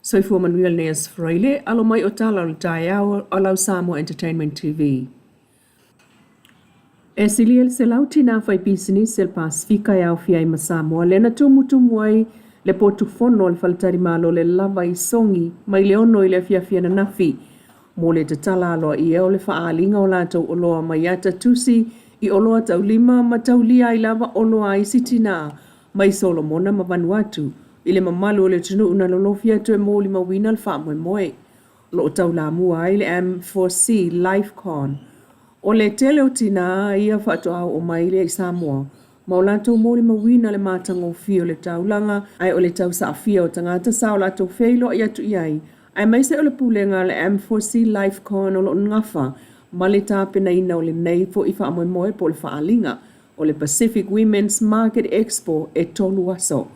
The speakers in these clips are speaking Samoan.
Soifua manuia lenei Aso Faraile, alo mai o tala o le taeao a lau Samoa Entertainment TV. E silia i le 100 tinā faipisinisi o le Pasefika e aofia ai ma Samoa lea na tumutumu ai le potu fono a le faletalimalo le lava i Sogi mai le 6 i le afiafi ananafi mo le tatala aloaia o le faaaliga o latou oloa mai ata tusi i oloa taulima ma taulia ai lava oloa a isi tinā mai Solomona ma Vanuatu i le mamalu o le atunuu na lolofi atu e molimauina le faamoemoe o lo o taulamua ai le M4C Lifecon. O le tele o tinā ia faatoa oo mai lea i Samoa ma o latou molimauina le matagofie o le taulaga ae o le tausaafia o tagata sa o latou feiloai atu i ai aemaise o le pulega a le M4C Lifecon o lo o gafa ma le tapenaina o lenei foi faamoemoe po o le faaaliga o le Pacific Women's Market Expo e tolu aso.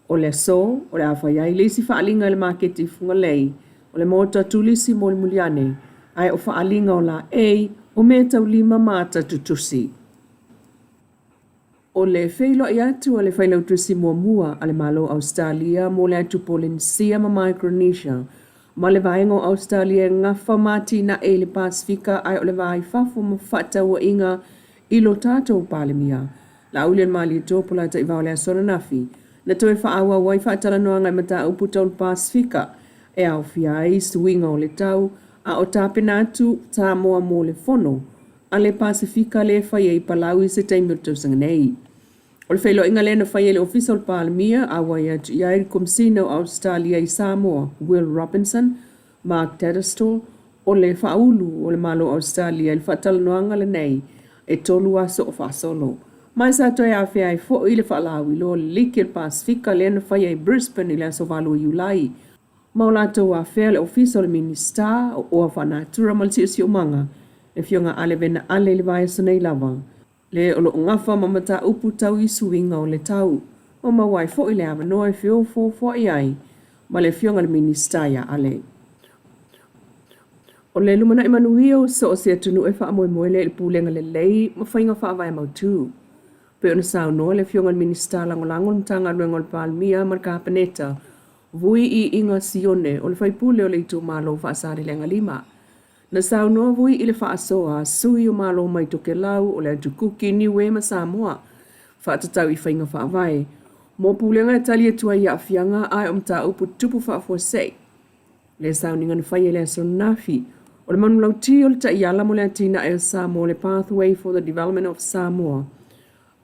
O le aso, o le a fai ai le isi faaaliga i le maketi i Fugalei, o le Maota Turisi mulimuli ane, ae o faaaliga o laei, o meataulima ma ata tutusi. O le feiloai atu a le Failautusi muamua a le Malo o Ausetalia mo le atu Polenisia ma Micronesia ma le Vaega o Ausetalia e gafa ma atinae i le Pasefika ae o le va i fafo ma fefaatauaiga i lo tatou Palemia, Laaulialemalietoa Polataivao i le aso ananafi, na toe faaauau ai faatalanoaga i mataupu tau le Pasefika e aofia ai suiga o le tau a o tapena atu Samoa mo le Fono a le Pasefika lea e fai ai i Palau i se taimi o le tausaga nei. O le feiloaiga lea na faia i le Ofisa o le Palemia, auai atu i ai le Komesina o Ausetalia i Samoa, Will Robinson, Mark Tattersall, o le faaulu o le Malo o Ausetalia i le faatalanoaga lenei e tolu aso o faasolo. Ma sa toe afea ai foi le faalauiloa o le Liki o le Pasefika lea na faia i Brisbane i le aso 8 o Iulai. Ma o latou afea le Ofisa o le Minisita o Oa Faanatura ma le Siosiomaga, le Afioga Ale Vena Ale i le vaiaso nei lava, le o lo o gafa ma mataupu tau i suiga o le tau, ma maua ai foi le avanoa e feofoofoai ai ma le Afioga i le Minisita ia Ale. O le lumanai manuia o so o se atunuu e faamoemoe lea i le pulega lelei ma faiga faavae mautu. Pei ona saunoa le Afioga i le Minisita Lagolago o le Matagaluega o le Palemia ma le Kapeneta, Vui Iiga Sione, o le faipule o le itumalo o Faasaleleaga 5. Na saunoa Vui i le faasoa a sui o Malo mai Tokelau, o le Atu Kuki, Niue ma Samoa, faatatau i faiga faavae mo pulega e tali atu ai i aafiaga ae o mataupu tutupu faafuasei. Le sauniga na faia i le aso ananafi, o le manulauti o le taiala mo le atinae o Samoa, le Pathway for the Development of Samoa,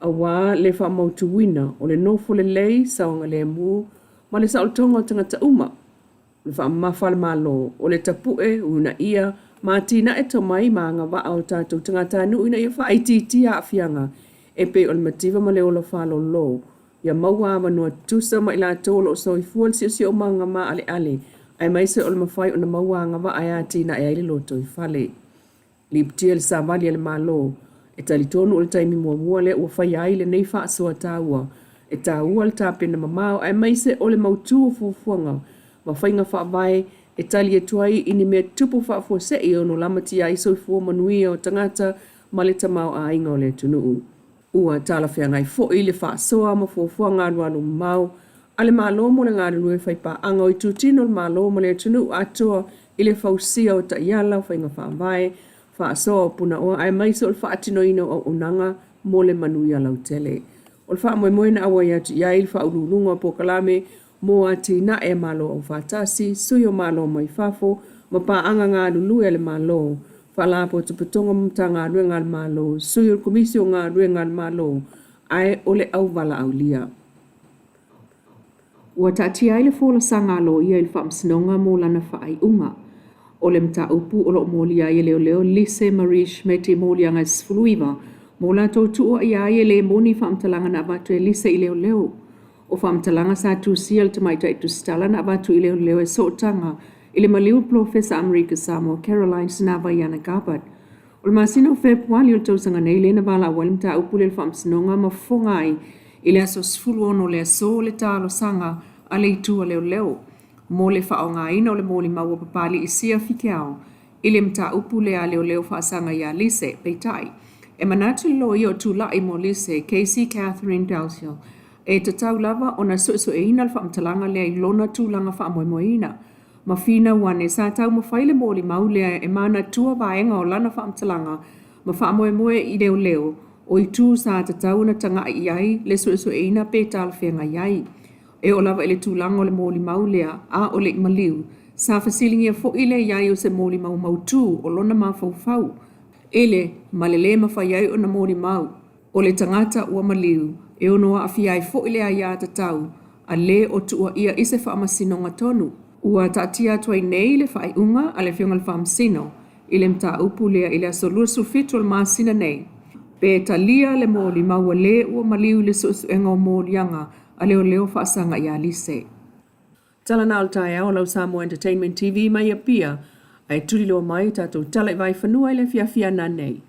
aua le faamautuina o le nofo lelei, saogalemu ma le saolotoga o tagata uma. O le faamamafa a le Malo, o le tapue, uunaia, ma atinae tomai ma agavaa o tatou tagatanuu ina ia faaitiitia aafiaga e pei o le mativa ma le ola faalolo, ia maua avanoa tutusa ma i latou o lo o soifua le siosiomaga maaleale aemaise o le mafai ona maua agavaa e atinae ai le lotoifale. Lipotia le Savali a le Malo, e talitonu o le taimi muamua lea ua faia ai lenei faasoa taua. E taua le tapena mamao aemaise o le mautu o fuafuaga ma faiga faavae e tali atu ai i ni mea tupu faafuasei e ono lamatia ai soifua manuia o tagata ma le tamaoaiga o le atunuu. Ua talafeagai foi le faasoa ma fuafuaga alualu mamao a le Malo mo le galulue faipaaga o itutino o le Malo ma le atunuu atoa i le fausia o taiala, faiga faavae, faasoa o punaoa aemaise o le faatinoina o auaunaga mo le manuia lautele. O le faamoemoe na auai atu i ai le Faauluuluga o Polokalame mo Atinae a Malo Aufaatasi, Sui o Malo mai Fafo ma Paaga Galulue a le Malo, Faalapotopotoga ma Matagaluega a le Malo, Sui o le Komisi o Galuega a le Malo, ae o le auvalaaulia. Ua taatia ai le folasaga a loia i le Faamasinoga mo lana faaiuga. O le mataupu o lo o molia ai e leoleo Lise Marie Schmidt i moliaga e 19 mo latou tuuaia ai e le moni faamatalaga na avatu e Lise i leoleo. O faamatalaga sa tusia e le tamaitai tusitala na avatu i leoleo e sootaga i le maliu o Polofesa Amerika Samoa Caroline Sinavaiana Gabbard. O le masina o Fepuali o le tausaga nei lea na valaau ai le mataupu lea i le Faamasinoga ma fofoga ai i le aso 16 o le aso le talosaga a le Itu a Leoleo mo le faaaogaina o le molimau a Papalii Sia Fikeao i le mataupu lea a leoleo faasaga ia Lise. Peitai, e manatu le loia o tulai mo Lise, Casey Catherine Dalziel, E tatau lava ona suesueina le faamatalaga lea i lona tulaga faamoemoeina. Ma finau ane sa taumafai le molimau lea e manatua vaega o lana faamatalaga ma faamoemoe i leoleo o itu sa tatau ona tagai i ai le suesueina pe talafeagai ai. E oo lava i le tulaga o le molimau lea a o le i maliu, sa fesiligia foi le i ai o se molimau mautu o lona mafaufau i le ma le le mafai ai ona molimau o le tagata ua maliu e ono aafia ai foi le aiatatau a le o tuuaia i se faamasinoga tonu. Ua taatia atu ai nei le faaiuga a le Afioga i le Faamasino i le mataupu lea i le aso 27 o le masina nei, pe talia le molimau a le ua maliu i le suesuega o moliaga a leoleo faasaga ia Lise. Tala na o le taeao lau Samoa Entertainment TV mai Apia, ae tuliloa mai tatou tala i Vaifanua i le afiafi a nanei.